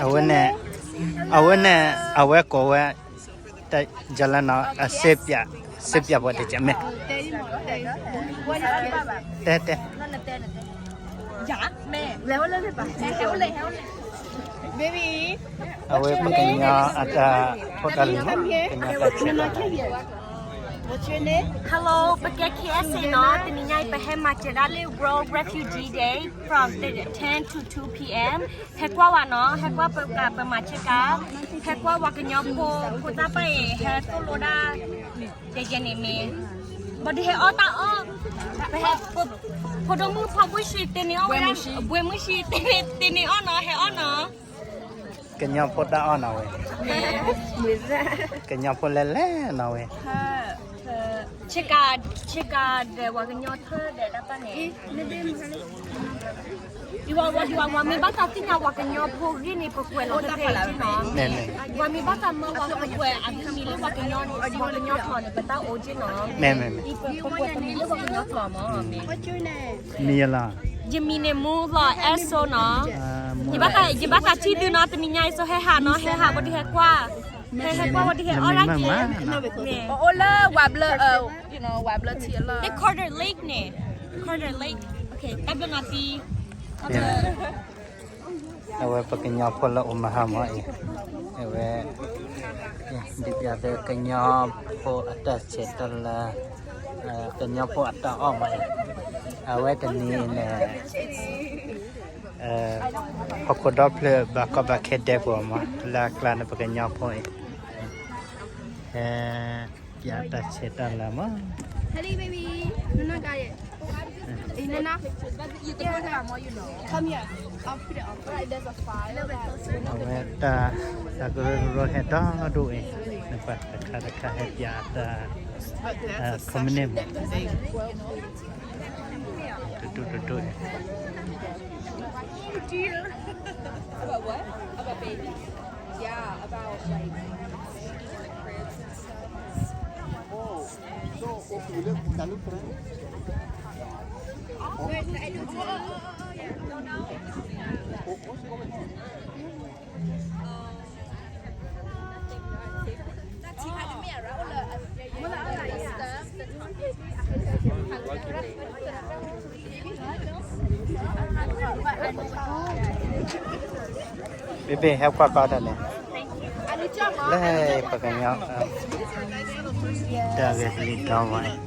အဝဲန့ၣ်, အဝဲန့ၣ်, အဝဲကိးဝဲ, တယလနီၤ အစ့ပျး, စ့ပျးပှၤတကဲးမ့ၢ်, တဲတဲ, အဝဲပကညီအတၢ်ဖိတၢ်လံၤမး, ကညီတၢ်ဆဲးတၢ်လၤ Hello, ပကဲ K S A နီၤ, တနံၤညါအံၤ ပဟဲမၤစၢၤဒၣ်လၢ World Refugee Day from ten to two P M. ဟဲကွၢ်ဝဲနီၤ, ဟဲကွၢ်ပကးပမၤစၢၤကါ, ဟဲကွၢ်ဝဲကညီဖိ, ဖိသၣ်ပှၢ်အံၤ ဟဲသိၣ်လိဒၣ်, ယဲယဲန့ၣ်မ့ၢ်, ဘၣ်ဒုးဟဲအီၣ်တၢ်အီၣ်, ပဟဲ, ဖိဒိၣ်မုၣ်ဖီဘုၣ်ဆှံတန့ၢ်အီၣ်ဝဲဒၣ်, ဘှဲမုၣ်ဆှံတန့ၢ်, တန့ၢ်အီၣ်နီၤ, ဟဲအီၣ်နီၤ. ကညီဖိတၢ်အီၣ်နီၤဝဲ, ကညီဖိလဲၤလဲၤနီၤဝဲ, ဆ့ကၤ, ဆ့ကၤဒီးပှၤကညီထၢၣ်ဒီးတၢ်ပၢ်န့ၣ်, ဒ်ဝဲ, ဒ်ဝဲ, ပှၤမ့ၢ်ဘၣ်သးသ့ၣ်ညါပှၤကညီဖိဂ့ၢ်န့ၣ် ပကွဲးလီၤတဖဲအံၤနီၤ, ပှၤမ့ၢ်ဘၣ်သးမၢပှၤကကွဲးအမံၤလၢပှၤကညီ, ပှၤကညီကျိာ်န့ၣ် ပတၢ်အိၣ်က့နီၤ, ပကွဲးပမံၤလၢပှၤကညီကျိာ်မး, မံၤလီၤ. ယမံၤန့ၣ်မူလီၤ အဲၣ်စိနီၤ, ယဘၣ်သးထံၣ်သုနီၤ, တနံၤညါအံၤစိဟဲဟးနီၤ, ဟဲဟးဝဲဒုးဟဲကွၢ်, ဟဲဟဲကွၢ်ဝဲဒုးဟဲအီၣ်ဒၣ်က့ၤ, အိၣ်လၢဝၤဘျၢ, ဝၤဘျၢထံအလီၢ်, Carter Lake န့ၣ်, Carter Lake, တၢ်ဘျုးနီၤသံ အဝဲပကညီဖိလၢအိၣ်မဟါမးအံၤ, အဝဲ, ဒ်ပျးသုကညီဖိအတၢ်ဆဲးတၢ်လၤ, ကညီဖိအတၢ်အီၣ်မးအံၤ, အဝဲတနံၤန့ၣ်, ဟီၣ်ခိၣ်ဒီဖျၢၣ်ဘၣ်ကီဘၣ်ခဲဒဲးပူၤမး, လၢအကျါန့ၣ် ပကညီဖိအံၤ, ပျးတၢ်ဆဲးတၢ်လၤမး, Come here. I'll put it on. အဝဲတၢ်, တၢ်ကရၢကရိဟဲဒီဒိၣ်အံၤ, နပှၤတခါတခါဟဲပျးတၢ်, ခီမန့ၣ်မး, တဒိၣ်တဒိၣ်အံၤ, baby ဟဲကွၢ်ကီတၢ်လဲၣ်, လၢပကညီ, တၢ်ဂဲၤကလံၤဒီဝဲ,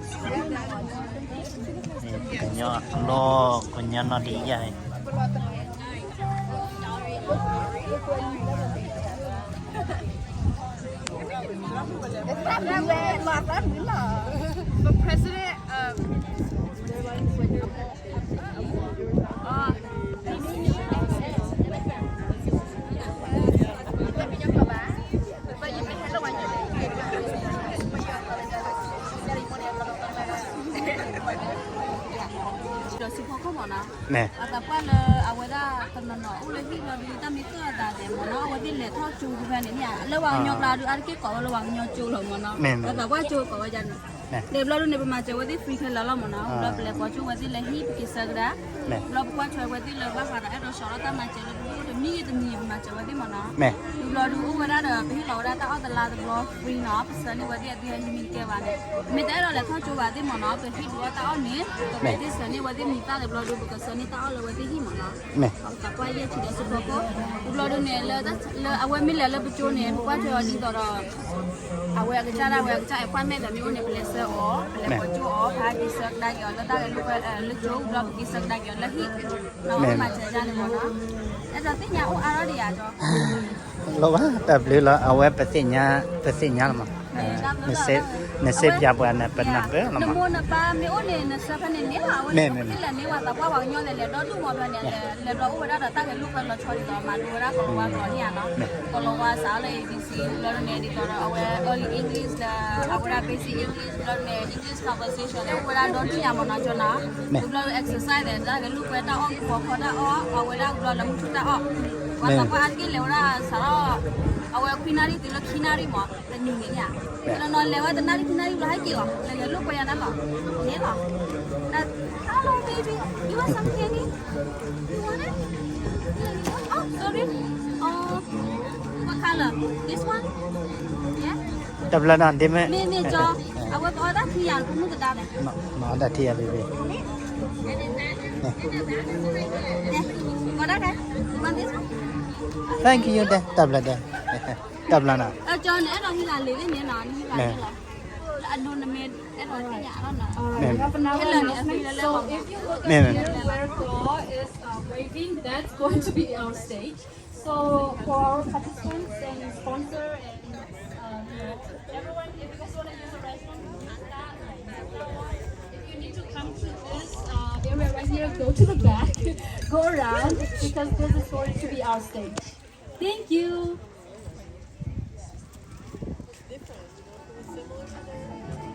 ကညီအကျိာ်, ကညီနီၢ်တယၢ်အံၤ ဒီးစံးဖီခိၣ်မ့ၢ်နီၤ, အသးပှၢ်လၢအဝဲဒၣ်တနီၤနီၤအိၣ်လၢဟံၣ်လီၤဒုး တၢ်မ့ၢ်ကၢၢ်အသးဒဲးမ့ၢ်နီၤ, အဝဲသ့ၣ်လဲၤထီၣ်ကၠိဖဲန့ၣ်န့ၣ်, လၢပှၤကညီကျါဒုး အါတက့ၢ်ကိးဝဲလၢပှၤကညီကၠိလီၤမ့ၢ်နီၤ, အသးပှၢ်ကၠိကိးဝဲဒ်န့ၣ်, န့ၣ်ဘျီဒုးန့ၣ် ပမၤစၢၤဝဲသ့ၣ် free ခဲလၢာ်လီၤမ့ၢ်နီၤ, ဘျီပလဲၤပိာ်ကၠိဝဲသ့ၣ်လၢဟံၣ် ပက့ၤဆၢကဒါ, ဘျီပကွၢ်ထွဲဝဲသ့ၣ်လၢဘၣ်ဃးဒီးအဲၣ်ဒိးစးထီၣ်တၢ်မၤစၢၤလၢတမံၤတမံၤ ပမၤစၢၤဝဲသ့ၣ်မ့ၢ်နီၤ, န့ၣ်ဘျီဒုးအိၣ်ဝဲဒၣ်ဒီး ပဟ့ၣ်လီၤဝဲဒၣ်တၢ်အီၣ်တလါတဘျီ free နီၤ, ပဆၢန့ၢ်ဝဲသ့ၣ်အဒုးဟဲမံၤကဲဘၣ်န့ၣ်, မ့ၢ်တအဲၣ်ဒိးလဲၤထီၣ်ကၠိဘၣ်သ့ၣ်မ့ၢ်နီၤ, ပဟံၣ်ဒုးအီၣ်တၢ်အီၣ်န့ၣ် ပကသ့ၣ်ဆၢန့ၢ်ဝဲသ့ၣ်မံၤသၣ်လၢဘျီဒုး ပကဆၢန့ၢ်တၢ်အီၣ်လၢဝဲသ့ၣ်ဟံၣ်မ့ၢ်နီၤ, သးပှၢ်ယဲၢ်ဆံဒီးစံးဖီခိၣ်, ဘျီဒုးန့ၣ် လၢအဝဲမ့ၢ်လဲၤလၢပကၠိန့ၣ် ပကွၢ်ထွဲအီၤဒ်သိးဒီး အဝဲအကစၢ်ဒၣ်ဝဲအကစၢ် appointment ဒီးမ့ၢ်အိၣ်န့ၣ် ပလဲၤဆှၢအီၤ, ပလဲၤပိာ်ကၠိအီၤ, ပဟဲက့ၤဆၢကဒါက့ၤအီၤလၢတၢ်ဂဲၤလိာ်ကွဲလၢကၠိ, ဘျီပက့ၤဆၢကဒါက့ၤအီၤလၢဟံၣ်, နီၤ မၤစၢၤဒ်န့ၣ်မ့ၢ်နီၤ, အဲၣ်ဒိးသ့ၣ်ညါအိၣ်အါထီၣ်ဒံးယၤဒီး လီၤဘၣ် တၢ်ဘျုးလီၤ အဝဲပသ့ၣ်ညါ, ပသ့ၣ်ညါလီၤမး, နစ့ပၠးပှၤန့ၣ် ပနၢ်ပၢၢ်လီၤမး, နမိၢ်နပၢ်မ့ၢ်အိၣ်န့ၣ် နဆၢဖဲန့ၣ်န့ၣ်လီၤ, အဝဲန့ၣ် ပသ့ၣ်လဲၤန့ၢ်ဝဲသးပှၢ်ပှၤကညီလဲၤလဲၤဒီဒူၣ်မးဘျီန့ၣ်, လဲၤဘျီအိၣ်ဝဲဒၣ်ဒီးတၢ်ဂဲၤလိာ်ကွဲလီၤဆီဒ်သိး မၤလိဝဲဒၣ်ကိၤလၤဝါကျိာ်န့ၣ်ဧါနီၤ, ကိၤလၤဝါစးလၢ A B C ဘျီဒုးန့ၣ် ဒ်သိးဒီးအဝဲ early English ဒီး အဝဲဒၣ် basic English ဘျီဒုးန့ၣ် English conversation န့ၣ် အိၣ်ဝဲဒၣ်ဒီဒူၣ်ညါမ့ၢ်နီၤ ကၠိနီၤ, ဘျီဒုး exercise ဒီး တၢ်ဂဲၤလိာ်ကွဲတၢ်အီၣ် ကဖီခိၣ်တၢ်အီၣ် အဝဲဒၣ်ဘျီလၢမုၢ်ထူၣ်တၢ်အီၣ်, ပှၤသးပှၢ်အါတက့ၢ်လဲၤဝဲဒၣ်စးထီၣ် အဝဲခွံနၣ်ရံၣ်တုၤလၢခံနၣ်ရံၣ်မး တနံၤန့ၣ်ဧါ, တနီၤနီၤလဲၤဝဲတနၣ်ရံၣ်ခံနၣ်ရံၣ်ဘျီဟဲက့ၤလီၤ လဲၤဂဲၤလိာ်ကွဲယၤတၢ်လီၤ, န့ၣ်လီၤ, တၢ် Something? You want it? Oh, sorry. Oh, what color? This one? Yeah? တဘျီနီၤ ဒ့မ့ၢ် မ့ၢ်မ့ၢ်ကၠီ, အဝဲပအီၣ်ဒၣ်ထံယၤ ပမုၢ်ကဒါလဲၣ်. မ့ၢ်အီၣ်ဒၣ်ထံယၤ baby. ကဒါလဲၣ်. You want this one? Thank you ဒဲ တဘျီဒဲ တဘျီနီၤ. ကၠီန့ၣ် အဲၣ်ဒိးဟံးလၢလံာ်လၢန့ၣ်နီၤ နဟံးလၢန့ၣ်လီၤ. အဒိန့ၣ်မ့ၢ် မ့ၢ် မ့ၢ် မ့ၢ် waving, that's going to be our stage. So for our participants and sponsor and, uh, you know, everyone, if you guys want to use the restroom, use that, like, use that one. If you need to come to this, uh, area right here, go to the back, go around, because this is going to be our stage. Thank you.